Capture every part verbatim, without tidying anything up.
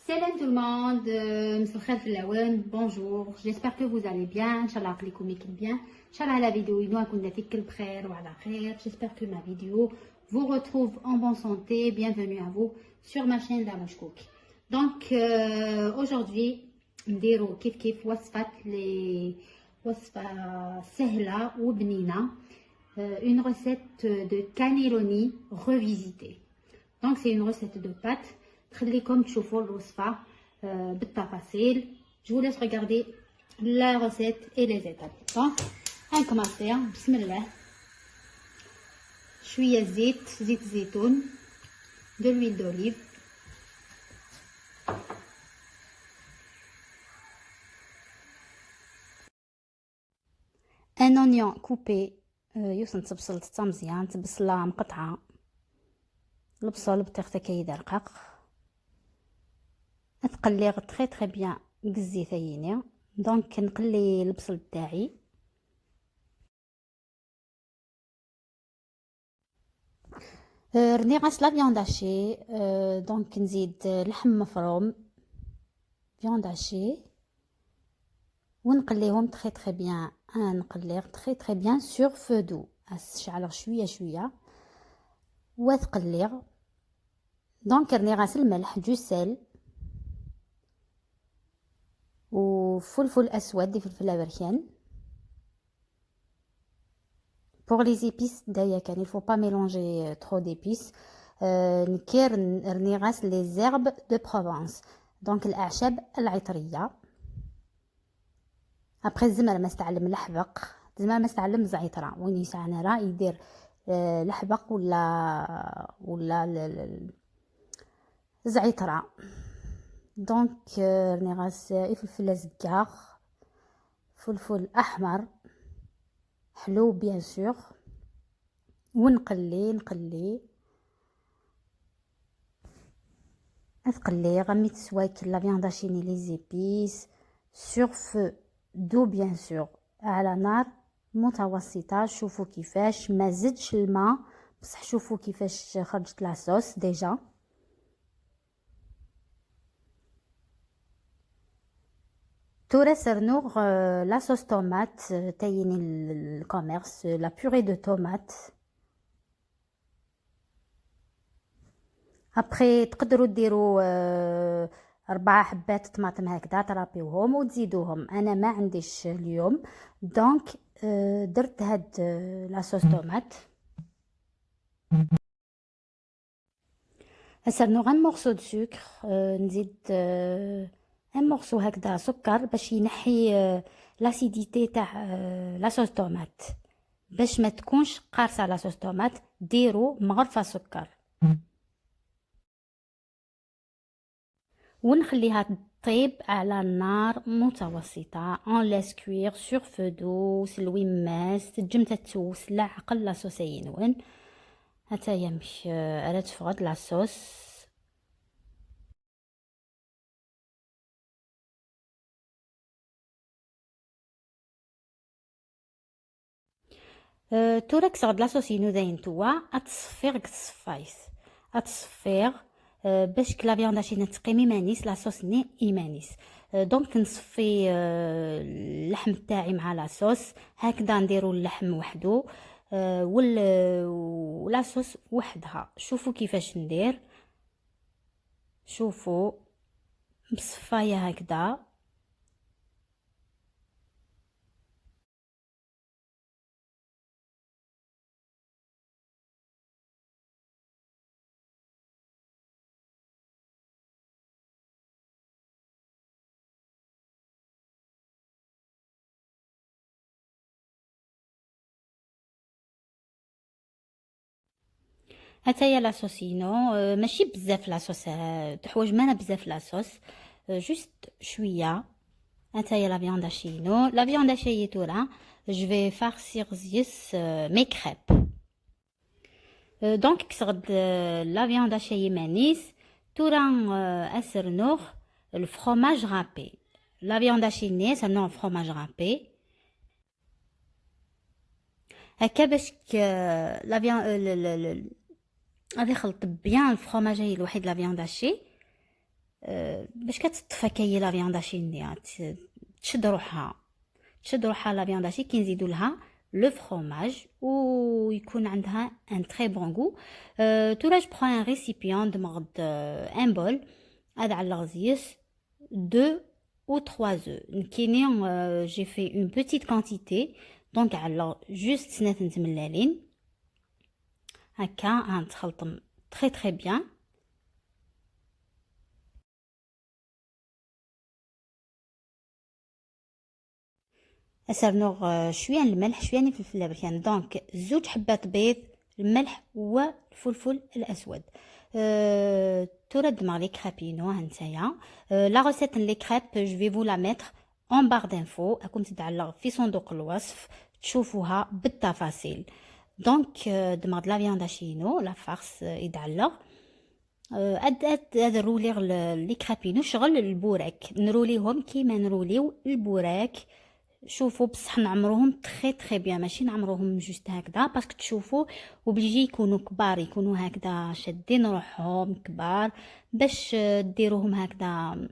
Salam tout le monde, euh, مساء الخير في الأوان, bonjour, j'espère que vous allez bien, إن شاء الله عقلكم يكون bien, إن شاء الله على فيديو ينوى كنا فيك البخير وعلى خير, j'espère que ma vidéo vous retrouve en bonne santé, bienvenue à vous sur ma chaîne La Mouche Cook. Donc euh, aujourd'hui نديرو كيف كيف وصفات لي وصفة سهلة وبنينة, euh, une recette de cannelloni revisitée. Donc c'est une recette de pâtes, نخليكم تشوفوا الوصفة آه، بالتفاصيل. Je vous laisse regarder la recette et les étapes. Donc هنكماسي, بسم الله. شوية زيت, زيت زيتون, de l'huile d'olive, un oignon coupé, آه، يوث نتبصل تتامزيان, تبصلة مقطعة, البصل بطيخ تكيد رقاق. اتقلي très très bien قزي ثيني. Donc نقلي البصل تاعي. آه، رني غاس la viande hachée, آه، donc نزيد لحم مفروم, viande hachée, ونقليهم très très bien. آه، نقليغ très très bien sur feu doux, اسشعلغ شوية شوية وتقليغ. Donc رني غاس الملح, du sel, وفلفل اسود, فلفل ابركان. Pour les épices دايا كان, il faut pas mélanger trop d'épices. آه, نكير ن-, رني غاس les herbes de Provence, donc الاعشاب العطريه. Après زمر ما استعلم الحبق, زمر ما استعلم زعترة, وين يسعنا راه يدير آه, الحبق ولا ولا ال- ال- ال- الزعترة. Donc آه, رني غاس يفلفل ازقاغ, فلفل احمر, حلو bien sûr. ونقلي نقلي اتقلي غمي تسوايك la viande hachée, les épices sur feu doux bien sûr, على نار متوسطة. شوفوا كيفاش ما زدش الماء, بصح شوفوا كيفاش خرجت la sauce déjà. تورا سرنوغ آه, la sauce tomate, آه, تايني ال- le commerce, آه, la purée de tomate. Après تقدروا ديروا آه, ربعة حبات طماطم هكذا, ترابيوهم وتزيدوهم. انا ما عنديش اليوم, donc آه, درت هاد آه, la sauce tomate. هسه نوغ un morceau de sucre, آه, نزيد آه, un morceau هكذا سكر باش ينحي آه, l'acidité تاع آه, la sauce tomate. باش ما تكونش قارصة la sauce tomate, ديروا مغرفة سكر. ونخليها تطيب على نار متوسطة, on laisse cuire sur feu doux, سلوي ماس, تجم تتسوس لا عقل la sauce ينون. هتايا مش, آه, راه تفغد la sauce. آه, تورا كسغد la sauce ينو داين توا, اتصفيغ كتصفايت, اتصفيغ آه, باش ك la viande hachée تقيمي مانيس, la sauce ني ايمانيس. آه, donc نصفي آه, اللحم تاعي مع la sauce. هكذا نديرو اللحم وحدو آه, وال و la sauce وحدها. شوفوا كيفاش ندير, شوفوا بصفاية هكذا. هتايا la sauce ينو, آه, ماشي بزاف la sauce, آه, تحوج مانا بزاف la sauce, آه, juste شوية. هتايا la viande hachée ينو, la viande hachée تورا, je vais farcir زيس آه, mes crêpes. آه, donc كسغد آه, la viande hachée مانيس, تورا آه, اسرنوغ الفرماج râpé. La viande hachée نيس, non, fromage râpé. هكا باش ك la viande, آه, ال- ال- ال- ال- غادي يخلط bien الفرماج هي الوحيد la viande hachée. آه، باش كتطفى كاي la viande hachée ني، ت-، تشد روحها. تشد روحها la viande hachée كي نزيدو لها le fromage، ويكون عندها un très bon goût. آه، ثورا je prends un récipient، دمغد، آه، un bol، هذا على غزيس deux ou trois œufs. نكيني، آه، j'ai fait une petite quantité، donc على juste سنات نتملالين. هكا غنتخلطم très très bien. اسرنوغ، آه، شويه من الملح، شويه من الفلفل الابركان، donc زوج حبات بيض، الملح والفلفل الاسود. آه، ترد مع les crêpes ينو، ها نتايا. آه، la recette les crêpes je vais vous la mettre en barre d'infos، راكم تدعلق في صندوق الوصف تشوفوها بالتفاصيل. Donc، آه، دماغ de la viande hachée ينو، la farce، آه، يدعلق. آه، اد اد اد نرولي les crêpes ينو، شغل البوراك، نروليهم كيما نروليو البوراك. شوفوا، بصح نعمروهم très très bien، ماشي نعمروهم juste هكذا، parce que تشوفوا obligé يكونوا كبار، يكونوا هكذا شادين روحهم كبار باش، آه، ديروهم هكذا،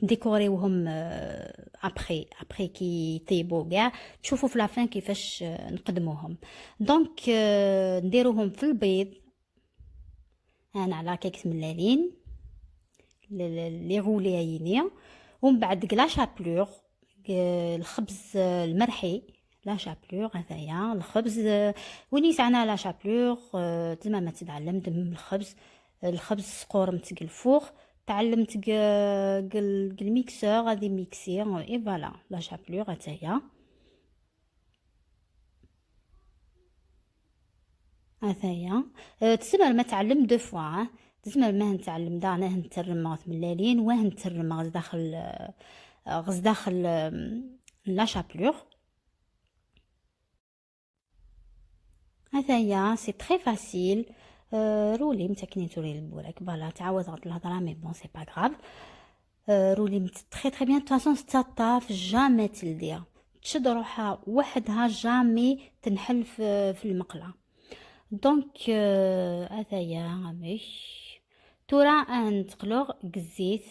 ديكوريوهم، آه، après، après كي يطيبوا كاع، تشوفوا في la fin كيفاش، آه، نقدموهم. Donc، آه، نديروهم في البيض، هانا على كيك ملالين، ل-، ل-، les roulés عيني، ومن بعد ديك la chapelure، ك-، الخبز المرحي، la chapelure هذايا الخبز، آه، وين يسعنا la chapelure، آه، تما ما تتعلم دم الخبز، الخبز سقور متقل فوق، تعلمت ق-، قل-، قل mixeur غادي mixer، et voilà، la chapelure هذايا. هذايا. آه، تسمى ما تعلم deux fois، آه. تسمى ما نتعلم دا، أنا نترم غاث ملالين، واه نترم غاث داخل، آه، غاث داخل، آم، la chapelure. هذايا، c'est très facile. آه، رولي متاكنين توري البوراك، voilà، تعاود غلط الهضرة، mais bon، c'est pas grave. آه، رولي مت-، très très bien. De toute façon، ستة طاف jamais تلديها. تشد روحها وحدها، jamais تنحل في، في المقلة. Donc، آه، هذايا غامش. تورا نتقلوغ الزيت.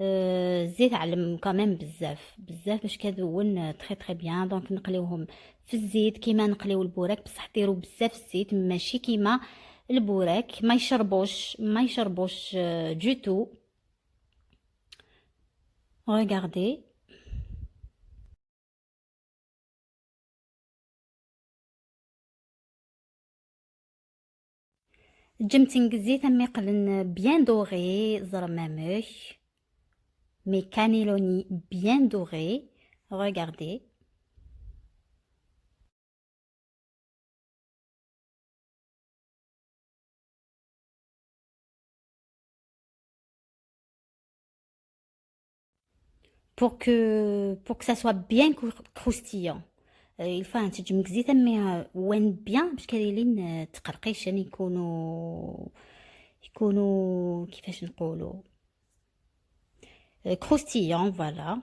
آه، الزيت علم quand même بزاف، بزاف باش كدون très très bien. Donc نقليوهم في الزيت كيما نقليو البوراك، بصح ديروا بزاف الزيت، ماشي كيما البوراك، ما يشربوش، ما يشربوش، آه، du tout. Regardez. جمتين قزيت أمي قلن bien doré، زرمامك. Mais cannelloni bien doré. Regardez. Pour que, pour que ça soit bien crou-، croustillant. آه، il faut تجمك زيت، mais، آه، وين bien باش كاين لين، آه، تقرقيش، يعني يكونوا، يكونوا كيفاش نقولوا، آه، croustillants، voilà.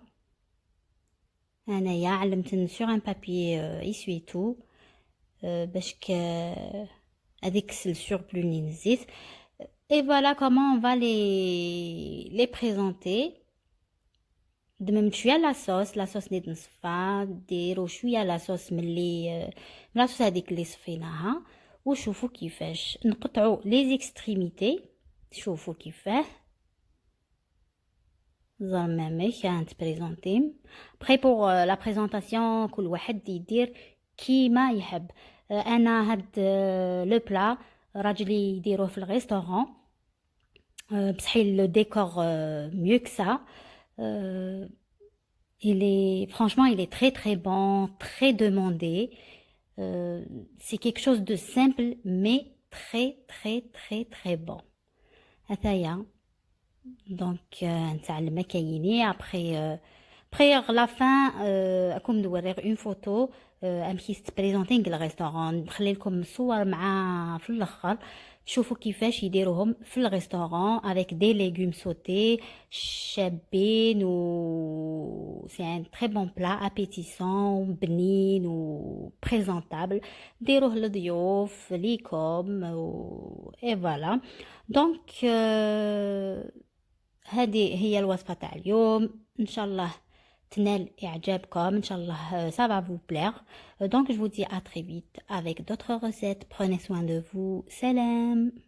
أنايا علمتن sur un papier، آه، essuie-tout، آه، باش ك-، هذيك السل surplus نزيت. Et voilà comment on va les, les présenter. دممت شوية la sauce، la sauce نيت نصفى، ديروا شوية la sauce ملي، آه، la sauce هذيك اللي صفيناها، وشوفوا كيفاش نقطعوا les extrémités. شوفوا كيفاه. زرمامك، ها انت بريزونتيم. Après pour، آه، la présentation، كل واحد يدير كيما يحب. آه، انا هاد، آه، le plat راجلي يديروه في الريستورون. آه، بصح il le décore، آه، mieux que ça. آه، il est, franchement, il est très, très bon, très demandé. آه، c'est quelque chose de simple, mais très, très, très, très bon. هذايا. Donc، آه، نتعلم كايني. Après، آه، après la fin، آه، أكون نوريغ une photo، آه، أمشي تبريزونتي نقل restaurant، نخلي لكم الصور مع في الآخر. شوفوا كيفاش يديروهم في ال restaurant avec des légumes sautés شابين و c'est un très bon plat appétissant بنين و présentable. ديروه للضيوف ليكم و et voilà. Donc هذه هي الوصفة تاع اليوم، إن شاء الله تنال إعجابكم، إن شاء الله ça va vous plaire. Donc je vous dis à très vite avec d'autres recettes. Prenez soin de vous. سلام.